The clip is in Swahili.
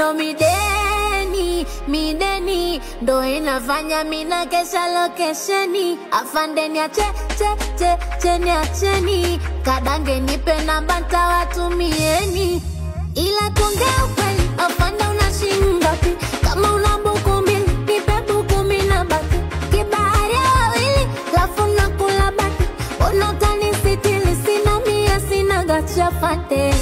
Hiyo mideni, mideni ndo inafanya mina kesha lokesheni. Afande niache, che, che, che niacheni. Kadange nipe namba ntawatumieni. Ila tuongee ukweli, afande una shilingi ngapi? Kama una buku mbili, nipe buku mimi na baki. Kibahari wawili, lafu nakula baki. Mbona utanisitiri, sina mia, sina gacha afande.